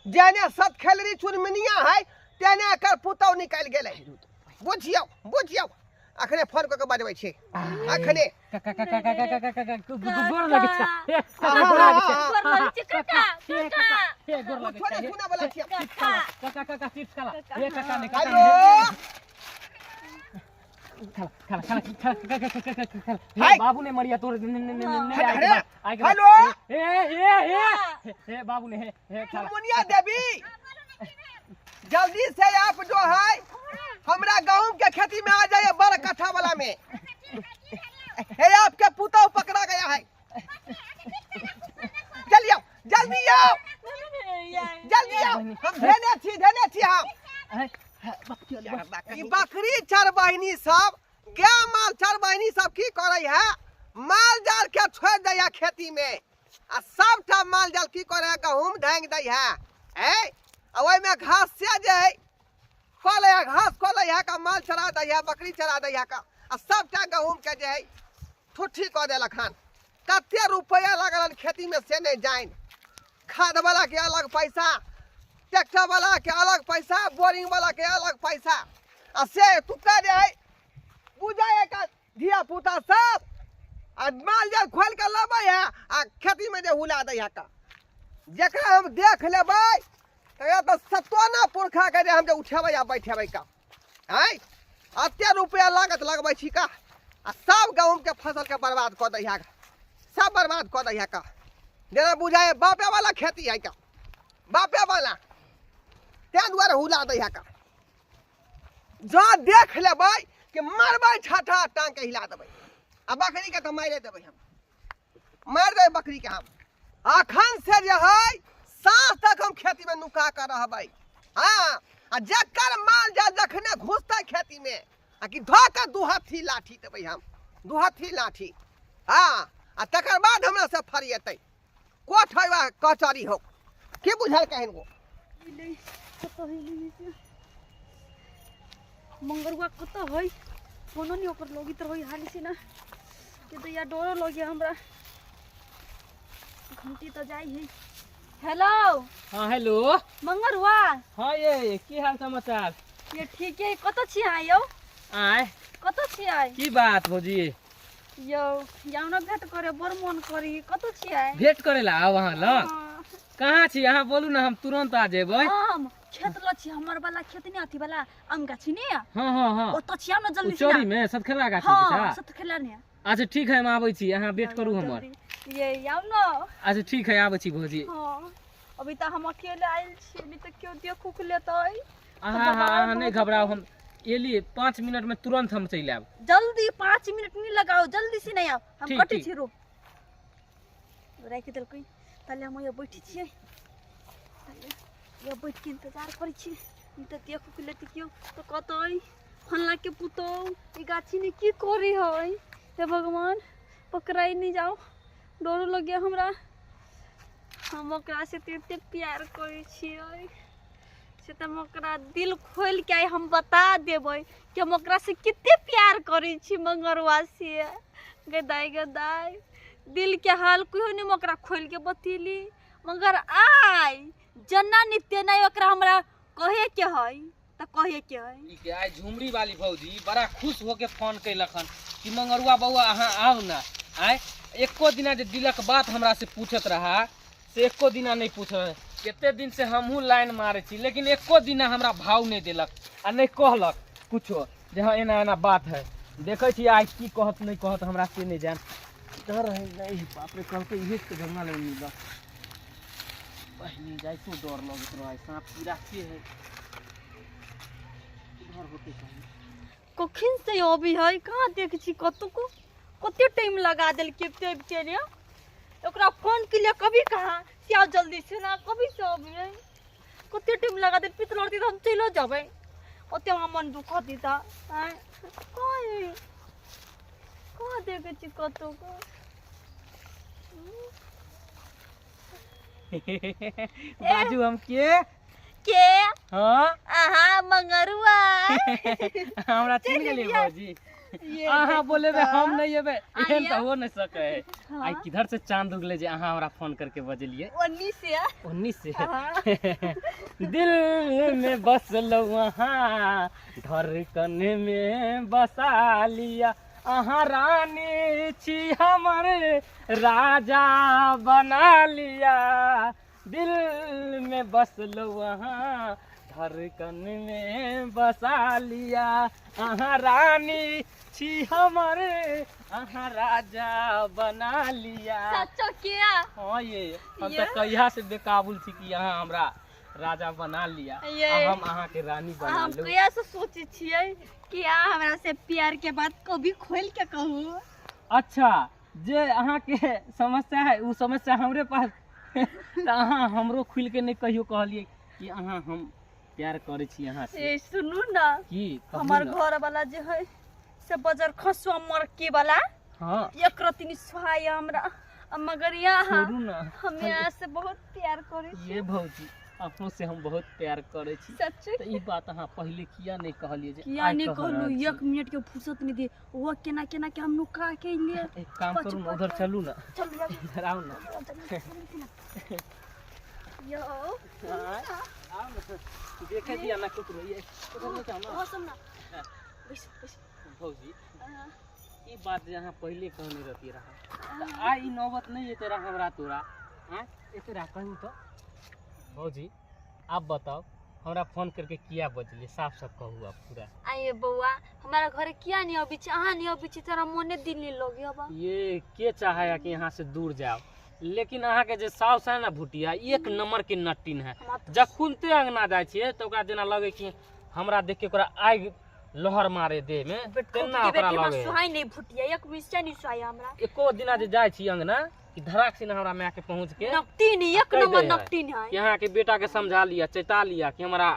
जेने सतखेलरी चुनमुनिया है तेने एकर पुतहु निकलि गेलै। बुझियौ बुझियौ, अखने फोन कऽ के बजबै छी अखने। काका काका काका काका काका गोर लगै छै, हे काका गोर लगै छै, गोर लगै छै काका, काका हे गोर लगै थोड़े छै सुनऽ बला छियै। काका काका काका चिप्स खाला, हे काका ने काका हेलो खाला खाला खाला खाला काका काका काका खाला, हाय। हे बाबू ने मरिया तोर ने ने ने ने हट, आइ के हरे। बाद आइ के बाद हेलो। हे हे हे हे बाबू ने हे हे खाला। चुनमुनिया देवी जल्दी से आप जो है हमरा गहूम के खेती में आ जाइए, बड़ कट्ठा वाला में हे आपके पुतहु पकड़ा गया है। जल्दी आओ जल्दी आओ जल्दी आओ, हम धेने छी धेने छी हम। ई बकरी चरबहिनी सब गाय माल चरबहिनी सब की करे है, माल जाल के छोड़ दै है खेती में आ सबटा माल जाल की करे है गहूम ढांगि दै है। ए आ ओहिमे घास से जे है खो लै है, घास खो लै है का माल चरा दै है, बकरी चरा दै है का आ सबटा गहूम के जे है ठुट्ठी कऽ देलक हन। कते रुपया लागल हन खेती में से नहीं जानि, खाद वाला के अलग पैसा, ट्रैक्टर वाला के अलग पैसा, बोरिंग वाला के अलग पैसा आ से तुका जे है बुझाय का धिया पुता सब आ माल जाल खोल के लबै है आ खेती में जे हुला दै है का। जकरा हम देख लेबै तकरा तऽ सतोना पुरखा के जे हम जे उठेबै आ बैठेबै का। आँय एते रुपया लागत लगबै छी का आ सब गहूम के फसल के बर्बाद कऽ दै है, सब बर्बाद कऽ दै है का। जेना बुझाय बापे वाला खेती है का, बापे वाला, ताहि दुआरे हुला दै है का। जँ देख लेबै कि मरबै छाठा टांग के हिला देबै आ बकरी के तऽ मारि देबै हम, मारि देबै बकरी के हम। अखन से जे है साँझ तक हम खेती में नुका के रहबै। हाँ आ जकर माल जाल जखने घुसतै खेती में आ कि धऽ के दू हाथी लाठी देबै हम, दू हाथी लाठी। हाँ आ तकर बाद हमरा से फरिएतै कोठ है वा कचहरी हो की बुझल कहन गो। मंगरुआ कत है कोनो नहीं ओकर लगित रही हाली से ना के तो यार डर लगे हमरा, घंटी तो जाई है। हेलो। हाँ हेलो मंगरुआ। हाँ ये की हाल समाचार? ये ठीक है, कत छी अहाँ यौ? आय कत छी आय? की बात भौजी? यौ जाउ न भेंट करे, बड़ मन करी, कत छी आय? भेंट करे ला आउ अहाँ लग? हाँ। कहाँ छी अहाँ बोलू ना, हम तुरंत आ जेबै। हम खेत ल छी, हमर वाला खेत नहीं अथी वाला आम गाछी नहीं? हाँ हाँ हाँ। ओतऽ छी, आउ न जल्दी से चोरी ना। में सतखेला गाछी हाँ, के सा? सतखेला नहीं। अच्छा ठीक है, हम आबै छी, अहाँ वेट करू हमर। जल्दी। ये आउ न। अच्छा ठीक है, आबै छी भौजी। हाँ अभी तऽ हम अकेले आयल छी, नहीं तऽ केओ देख उख लेतै। अहाँ हाँ, अहाँ नहीं घबराउ, हम एली 5 मिनट में तुरंत हम चलि आयब। जल्दी 5 मिनट नहीं लगाओ, जल्दी से नहीं आओ, हम ठीक, कटै ठीक। छी रो। राखि देलकै, ताले हम यहाँ बैठे छियै, ताले यहाँ बैठ के इंतजार करै छी, नहीं तऽ देख उख लेतै केओ तऽ कहतै फल्लाँ के पुतोहु ई गाछी में की करै है। हे भगवान पकड़ाइ नहीं जाओ, डरो लगे हमरा। हम ओकरा से एते प्यार करै छियै से तऽ हम ओकरा दिल खोलि के आइ हम बता देबै कि हम ओकरा से कते प्यार करै छी मंगरुआ से। गदाइ गदाइ दिल के हाल कहियो नहि हम ओकरा खोलि के बतेली, मगर आइ जेना नहि तेना ओकरा हमरा कहे के है तऽ कहे के है। ई के आइ झुमरी वाली भौजी बड़ा खुश होके फोन कैलक हन कि मंगरुआ बौआ अहाँ आउ ना। आइ एको दिना जे दिलक बात हमरा से पूछत रहा से एको दिना नहीं पूछल। कते दिन से हमहूँ लाइन मारै छी लेकिन एको दिना हमरा भाव नहीं देलक आ नहीं कहलक कुछो जे हाँ एना एना बात है। देखै छी आइ की कहत नहीं कहत हमरा से नहीं जान। डर है नहीं बाप रे, कहलकै इहे के जंगल में मिलल। बहिनी जाइतो डर लगैत रहै, साँप कीड़ा के है उधर होते कहीं। कखन से अबै है कहाँ देख छी कतको कते टाइम लगा देलकै एते आबिते रे। ओकरा फोन के लिए कभी कहाँ से आओ जल्दी से ना, कभी से अबै है कते टाइम लगा देल। पित लड़ती तऽ हम चलो जेबै, ओते हमरा मन दुखत दिता। आँय कहाँ कहाँ देखै छी कतौ को। बाजू हम के? के? हाँ? अहाँ मंगरुआ। हमरा चिन्ह गेलियै भौजी? ये अहाँ बोलेबे देखू हम नहीं एबे एहन आइए। तऽ हो नहीं सके है। हाँ। आइ किधर से चांद उगले जे अहाँ हमरा फोन करके बजलिए ओन्नी से ओन्नी से हाँ। दिल में बसलौ अहाँ धड़कन में बसा लिया अहाँ रानी छी हमर राजा बना लिया दिल में बसलौ अहाँ धड़कन में बसा लिया अहाँ रानी छी हमर अहाँ राजा बना लिया। सच्चो किया? हाँ ये हम ये? तऽ कहिया से बेकाबुल छी कि अहाँ हमरा राजा बना लिया ये। आ हम अहाँ के रानी बना हम लू। कहिया से सोचे छियै कि अहाँ हमरा से प्यार के बात कभी खोल के कहू। अच्छा जे अहाँ के समस्या है उ समस्या हमरे पास तऽ अहाँ हमरो खुल के नहीं कहियो कहलिए कि अहाँ हम प्यार करै छी अहाँ से। ए सुनू ना, की कहू हमर ना। घर वाला जे है से बजर खसुआ मरके वाला हाँ एक रति नहीं सुहाय हमरा, आ मगर यहाँ छोड़ू ना, हम यहाँ से बहुत प्यार करै छी। ये भौजी अपनो से हम बहुत प्यार करै छी। सच्चे? तऽ ई बात अहाँ पहिले किया नहीं कहलिए जे किया आइ नहीं कह कहलू? रहल छी? एक मिनट के फुर्सत नहीं दे, वो केना केना के हम नुका के लिए। एक काम करू ना, उधर चलू ना, चलू जाऊ। इधर आओ ना। यो आओ ना, देखे दिया ना कुकुर ये उधर नहीं जाओ ना। ओ सुन ना, बैस बैस। भौजी हाँ। ई बात जे अहाँ पहिले कहने रहती रहा तऽ आइ ई नौबत नहीं एते रहा हमरा तोरा। आँय एते रहा कहू तऽ। भौजी आप बताओ हमरा फोन करके किया बजलिए, साफ साफ कहू आप पूरा। आइए बौआ, हमारा घरे किया नहीं अबै छी? अहाँ नहीं अबै छी तोरा मोने दिल नहीं लगे अब। ये के चाहे है कि यहाँ से दूर जाओ, लेकिन अहाँ के जे साउस है ना भुटिया, एक नंबर के नट्टिन है। हमरा तऽ जखुनते अंगना जाइ छियै तऽ ओकरा जेना लगे कि हमरा देख के ओकरा आगि लहर मारे देह में, तेना के ओकरा बेटी हमरा लगे। सुहाय नहीं भुटिया, एक मिर्चा नहीं सुहाय हमरा। एको दिना जे जाइ छी अंगना कि धड़ाक से हमरा माय के पहुँच के नकटीन है, एक कहि नंबर दै है। नकटीन है। कि अहाँ के बेटा के समझा लिया, चेता लिया कि हमरा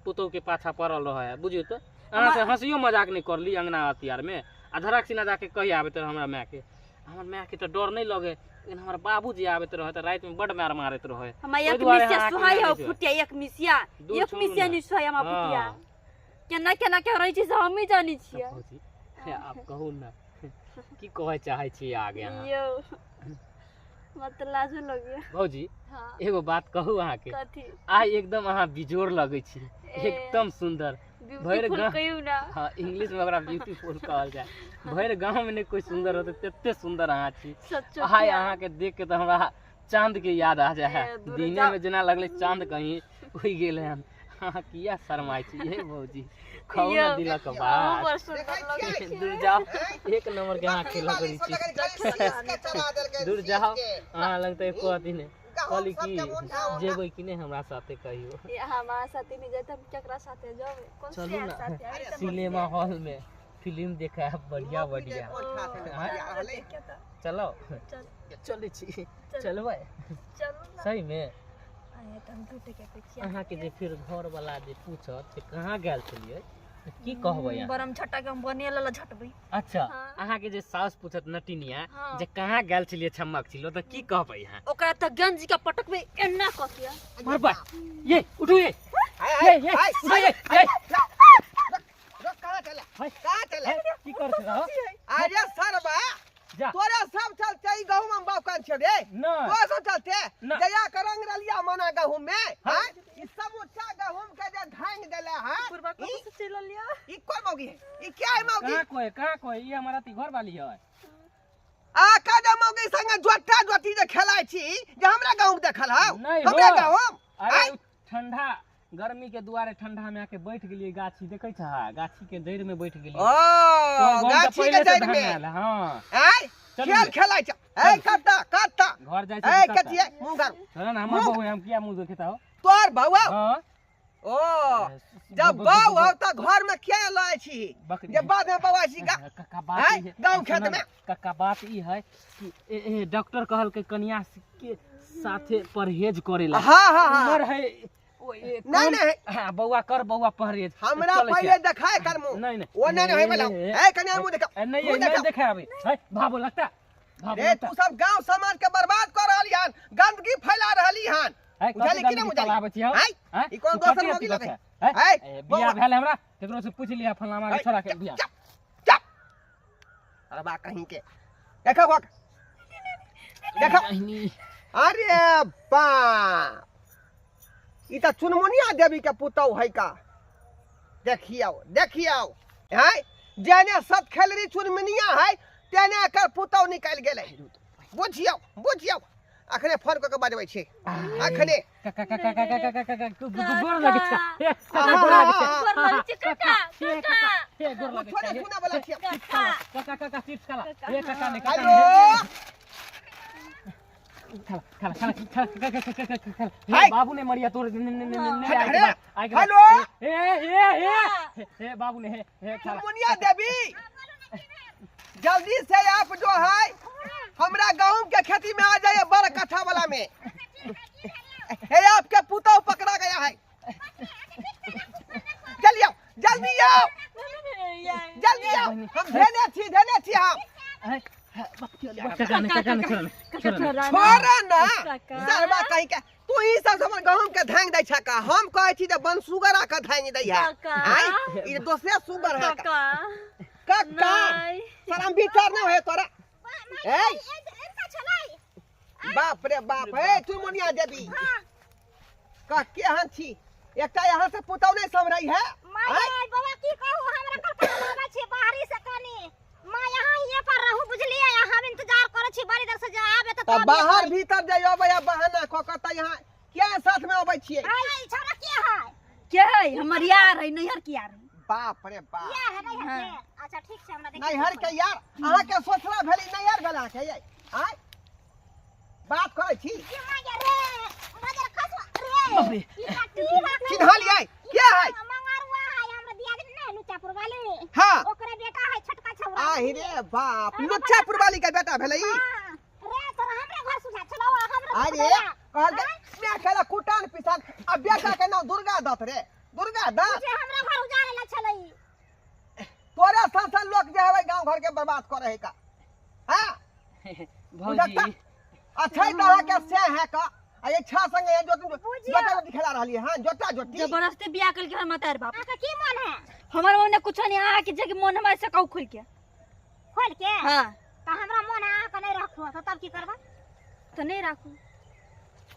पुतोह के पाछा पड़ल रहे है, बुझियौ तऽ अहाँ से हंसियो मजाक नहीं करली अंगना अथियार में, आ धड़ाक सिना जाके कहि आबैत रहे हमरा माय के। हमर माय के तऽ डर नहीं लगे, लेकिन हमर बाबूजी आबैत रहे तऽ राति में बड मार मारैत रहे। हमरा ओहि एक दुआरे मिसिया अहाँके सुहाय नहि है छै। भुटिया, एक मिसिया, दूर एक छोड़ू मिसिया ना। नहीं सुहाय हमरा भुटिया। हाँ। केना केना के रहै छी से हमही जानै छियै। भौजी आप कहू ना की कहै चाहै छी आगे अहाँ? यौ मत लाजो लगे। भौजी हाँ। एगो बात कहू अहाँके? कथी? आइ एकदम अहाँ बिजोड़ लगै छी, ए, एकदम सुंदर। भरि ब्यूटीफुल गाँव- कहियौ ना। हाँ इंग्लिश में ओकरा ब्यूटीफुल कहल जाय। भरि गाँव में नहीं कोई सुंदर होते तेते सुंदर अहाँ छी। सच्चो आइ किया? अहाँ के देख के तऽ हमरा चांद के याद आ जाय है। ए, दूर दिने जाओ। में जेना लगलै चांद कहीं उगि गेल हन। अहाँ किया शरमाइ छी हे भौजी? कहू ना यौ, दिलक अहूँ बात। बड़ सुंदर लगै छी। दूर जाओ, एक नंबर के अहाँ खेला करै छी। दूर जाओ, अहाँ लग तऽ एको अथी नहि। कहली कि जेबै कि नहि हमरा साथे कहियो? ये हमारा साथे नहीं जाए तो हम केकरा साथे जाबे? कौन चलू से ना। साथे? अरे तो सिनेमा हॉल में फिल्म देखा है बढ़िया बढ़िया। चलो चल। चलै छी, चलबै? चलू ना। सही में? अरे तो हम झूठे के पीछे अहाँ के जे फिर घर वाला जे पूछत से कहाँ गेल छलियै तऽ की कहबै अहाँ? बरम झटा के हम बने लला झटबै। अच्छा हाँ। अहाँ के जे साउस पूछत नटिनिया हाँ। जे कहाँ गेल छलियै छमक छिलो तऽ की कहबै अहाँ? ओकरा तऽ गंजी के पटकबै एना कऽ के। मरबै ये उठू ये ये ये उठू ये ये कहाँ चले? हाय। कहाँ चले? की कर छौ? अरे सरबा जा। तोरा सब चलते ई गहूम हम बाउकन छे रे। नहीं। तोरा सब चलते ना। जया के रंग रलिया मना गहूम में, हाँ। हाँ? ई समूचा गहूम के जे धांग देले है। पुरबा कतऽ से चलि एलियै? ई कोन मौगी है? ई क्या है मौगी? कहाँ कोई, कहाँ कोई? ई हमारा ती घर वाली है। आ का जे मौगी संगे जोटा जोटी जे खेलाय छी जे हमरा गहूम देखल हौ? नहीं हमरा हो। गहूम? अरे आँय? उ ठंडा गर्मी के दुआरे ठंडा में आके बैठ गेलियै गाछी देखै छह, गाछी के जड़ में बैठ गेलियै। ओ, तोहर गाँव तऽ गाछी के पहिले से जड़ में। धान आयल, हाँ। आँय? चलू खेल गे। खेलाय छ। ए, कत्ता, कत्ता। घर जाइ ए, छै कत्ता? कथिए? मुँह कर। चल ना, हमर बहू है, हम किया मुँह देखेता हो? तोहर बहू हौ? हाँ। ओ, जब बहू हौ तऽ घर में किया लय छी? बकरी। जे बाद में बौआ छी गा। कक्का बात आँय? ई है। गाँव खेत सुनऽ में। ने, कक्का बात ई है कि ए, ए, डॉक्टर कहलकै कनिया के साथे परहेज करेला। हाँ, हाँ, हाँ। उमर है, ओ, ए, नहीं, कम- नहीं। हाँ, बौआ कर, बौआ परहेज। हमरा चलै पहिले छै। देखाय कर मुँह। नहीं, नहीं। ओ नहीं, नहीं, होय वाला। ए, ए, कनिया मुँह देखा। ए, नहीं, मुँह नहीं देखा। देखाय अभी। है, भाबो लगता। भाबो रे, लगता। तू सब गांव समाज के बर्बाद कर रहली हन, गंदगी फैला रहली हन। है, बुझाली कथी कि ना गंदगी बुझाली? फैलाबै छी हौ? आँय? आँय? ई कोन तू दोसर कथी मौगी अथी लगै? करतै? है? आँय? ए, बियाह बौआ। भेल हमरा, केकरो से पूछ लिया फलाना के आँय, छोरा के बियाह। चुप, चुप। अरबा कहीं के देखो गो देखो। अरे बाप, ई त चुनमुनिया देवी के पुतहु है का। देखियौ देखियौ, हैं जेने सत खेलरी चुनमुनिया है तेने एकर पुतहु निकलि गेलै। बुझियौ बुझियौ, अखने फोन कऽ के बजबै छी अखने। काका काका काका काका काका गोर लगै छै। हे काका गोर लगै छै। गोर लगै छै काका, काका। हे गोर लगै छोड़े छै। सुना वाला छियै। काका। काका काका चिप्स खाला। हे काका ने काका हेलो खाला खाला खाला खाला काका काका काका खाला। हाय। हे बाबू ने मरिया तोर ने ने ने ने हट, आइ के अरे, बाद आइ के बाद। हेलो। ए ए ए हे बाबू ने हे हे खाला। चुनमुनिया देवी जल्दी से आप जो है हमरा गहूम के खेती में आ जाइए बड़ कट्ठा वाला में। हे आपके पुतहु पकड़ा गया है। चलिए आओ, जल्दी आओ जल्दी आओ, हम धेने छी धेने छी हम। काका ने काका ने छोड़ ने छोड़ ने। छोड़ा ना काका। सरबा कहीं के तू ही सब हमर गहूम के धांग दै छ का। हम कहै छी जे बन सुगर आ के धांग दै है। काका। आय ई दोसरे सुगर है का। काका काका नहीं। सर हम विचार नहीं होए तोरा। ए बाप रे बाप, हे चुनमुनिया देवी कह के यहाँ छी एकटा यहाँ से पुतौ नहीं समरै है। आय? बाबा की कहू, हमरा कलकत्ता बाबा छी बाहरी से कनी मां यहाँ हिये पर रहू बुझलिए, हम इंतजार करै छी बड़ी देर से जे आबे त तऽ बाहर भीतर जे अबै आ बहाना कऽ कऽ तऽ यहाँ किया साथ में अबै छियै? आई छोरा के है? के है हमर यार है, नैहर के यार है। बाप रे बाप, यार है नहीं है के? अच्छा ठीक छै, हमरा देखि नैहर के यार अहाँ के सोचला भेली नैहर भेला के यै। आय बात करै छी की मांगे रे मजर खसवा रे ई काटी चिन्हलियै के है? मंगरुआ है हमरा दियादनी नहीं लुचापुर वाली। हाँ ओकरे बेटा है छोटका छौरा। आहि रे बाप, लुच्चापुर वाली के बेटा भेलै ई। हाँ, रे तोरा हमरे घर सुझा छलौ हमरे अरे कहलकै मैं खेला कुटान पिसान आ बेटा के नाम दुर्गा दत्त रे दुर्गा दत्त। जे हमरा घर उजाड़े ला छलै। तोरे सन सन लोक जे हवे गांव घर के बर्बाद करे है का। हां भौजी अच्छा त अहाँ के से है का आ इच्छा संगे ये जोत जोता जोती खेला रहली। हां जोता जोती जबरदस्ती बियाह कल के हमर मातार बाप। अहाँके की मन है? हमर मन में कुछ नहीं, अहाँ के जग मन हमारे से कहू खोल के। खोल के? हां त हमरा मन है अहाँके नहीं राखू त तब की करबा? त नहीं राखू।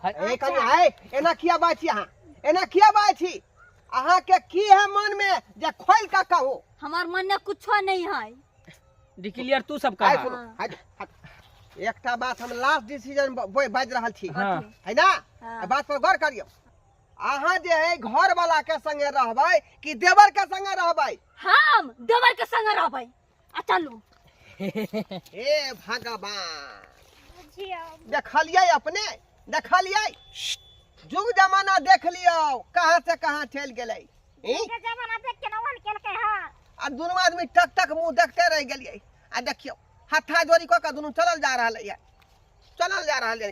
ए कनी है एना किया बात छी अहाँ, एना किया बात छी अहाँ के की है मन में जे खोल के कहू? हमार मन में कुछ नहीं है। डिक्लियर तू सब आइ कहा। सुनू, आइ, आइ। एकटा बात हम लास्ट डिसीजन बाजि रहल छी। हाँ। है ना? हाँ। आ बात पर गौर करियौ। अहाँ जे है घर वाला के संगे रहबै कि देवर के संगे रहबै? हम देवर के संगे रहबै। आ चलू। हे भगवान, बुझियौ देखलियै अपने, देखलियै जुग जमाना देख लियौ कहाँ से कहाँ चलि गेलै। ई? के जमाना देख के नवन केलकै हँ। आ दुनू आदमी टक टक मुँह देखते रहि गेलियै। आ देखियौ हत्था जोड़ी कऽ के दुनू चलल जा रहल है, चलल जा रहल है।